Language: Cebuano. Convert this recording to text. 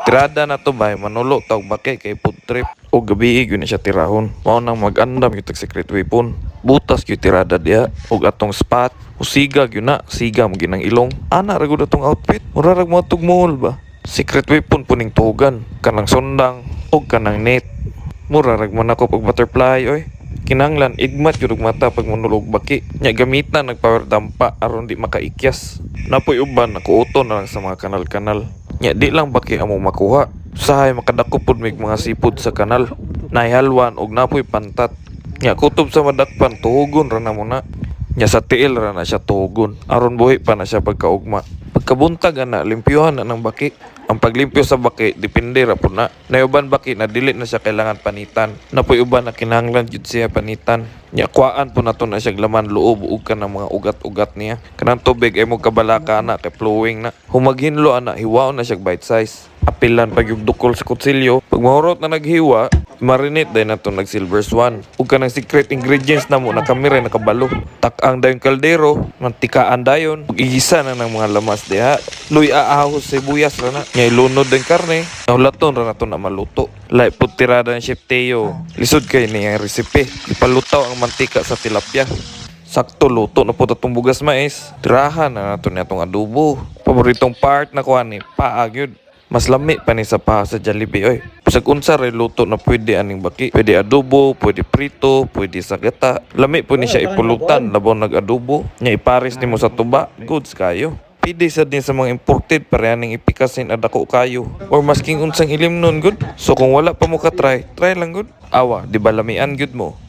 Tirada na to bay, manulo ta og baki kay food trip. Og gabii gyud na siya tirahon. Mao nang mag-andam gyud tag secret weapon. Butas gyud tirada diha og atong spot. Usiga gyud na, siga mo gyud ang ilong. Ana ra gud atong outfit. Mura rag mo atong mall ba. Secret weapon po ning tugan, kanang sundang og kanang net. Mura rag mo nako pag butterfly oy. Kinahanglan igmat gyud og mata pag manulog baki. Nya gamitan nag power dampa aron di makaikyas. Napoy uban nakuuto na lang sa mga kanal-kanal. Nya di lang baki among makuha. Usahay makadako pud mig mga seafood sa kanal. Nahihalwan og napoy pantat. Nya kutob sa madakpan, tuhugon ra na mo na. Nya sa tiil ra na siya tuhugon. Aron buhi pa na siya pagkaugma. Pagkabuntag ana, limpyuhan na ng baki. Ang paglimpyo sa baki depende ra pud na. Nay uban baki na dili na siya kailangan panitan. Napoy uban na kinahanglan jud siya panitan. Nya kuhaan po nato na siya laman loob ug kanang mga ugat-ugat niya. Kanang tubig ay mo kabalaka ana kay flowing na. Humaghinlo ana, hiwaon na siya bite size. Apilan pag yung dukol sa kutsilyo. Pag mahurot na naghiwa, marinate dayon nato nag Silver Swan. Ug kanang secret ingredients namo na kami rin nakabalo. Tak-ang dayon kaldero, mantikaan dayon, ug igisa na ng mga lamas diha. Luy ahos sibuyas ra na. Nya ilunod ang karne, nahulaton ra nato na maluto. Lahi pud tirada ng Chef Teo. Lisod kay niya ang recipe. Ipalutaw ang mantika sa tilapia. Sakto luto na po atong bugas mais. Tirahan na nato niya atong adobo. Paboritong part na kuha ni paa gyud. Mas lami pa ni sa paa sa Jollibee oy. Bisag unsa ray luto na pwede aning baki. Pwede adobo, pwede prito, pwede sa gata. Lami po ni siya ipulutan labaw nag-adobo. Nya ipares nimo sa tuba, goods kayo. Pwede sa din sa mga imported para aning ipikasin adako kayo. Or masking unsang ilimnon gud. So kung wala pa mo ka try, try lang gud. Awa, di ba lamian gud mo?